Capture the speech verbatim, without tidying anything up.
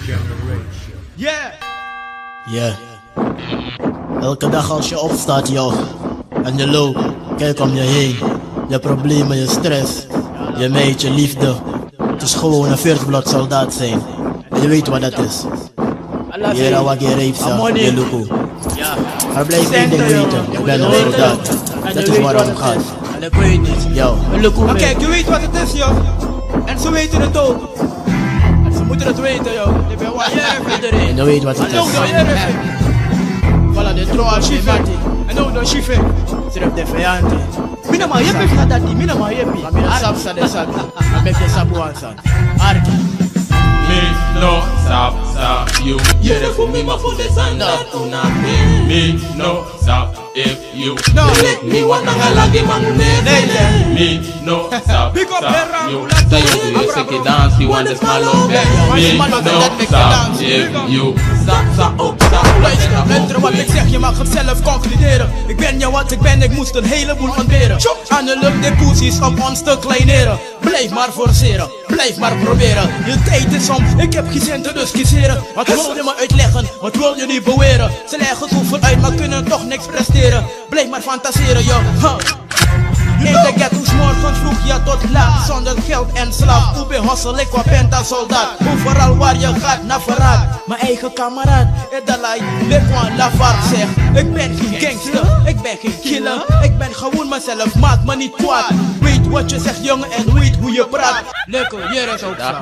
Generation. Yeah. Yeah. Elke dag als je opstaat, joh, en je loopt, kijk om je heen. Je problemen, je stress, je meid, je liefde. Het is gewoon een veertiblood soldaat zijn. En je weet wat dat is. Yera wagi reipsa, je luku. Maar blijf één ding weten, ik ben een soldaat. Dat is waarom ik ga. Yo. Maar kijk, je weet wat het is, joh. En ze weten het ook. En ze moeten het weten, joh. Ik ben wel hier voor iedereen. En dan weet wat het is. Voilà, de trouw als je mati. En ook de chief. Terug de vijand. Mina ma yepi fina dati, mina ma yepi. Mina sabi san den sabi. A meki den sabi wan sani. Arki. Mi no sabi san yu yere fu mi, ma fu den sani dati na mi. Mi no sabi. If you no let me wan nanga lagi mangu ne. Mi no sabi san yu. San yu du yu seki dansi wan de smalo. Mi no sabi if you. Sa, sa, op, sa. Luister, luister wat ik zeg, je mag het zelf concluderen. Ik ben ja wat ik ben, ik moest een heleboel ontberen. Aan de lucht, de poes is om ons te kleineren. Blijf maar forceren, blijf maar proberen. Je tijd is om, ik heb geen zin te discussiëren. Wat wil je me uitleggen, wat wil je nu beweren? Ze leggen het over uit, maar kunnen toch niks presteren. Blijf maar fantaseren, joh. Huh. In de ghetto 's morgens vroeg, ja, tot laat. Zonder geld en slaap. Hoe ben hustle ik, wat ben dat soldaat? Overal waar je gaat, na verraad. Mijn eigen kameraad, Edalai, Lekwan Lavar zegt: ik ben geen gangster, ik ben geen killer. Ik ben gewoon mezelf, maak me niet kwaad. Weet wat je zegt, jongen, en weet hoe je praat. Lekker, hier is ook zo.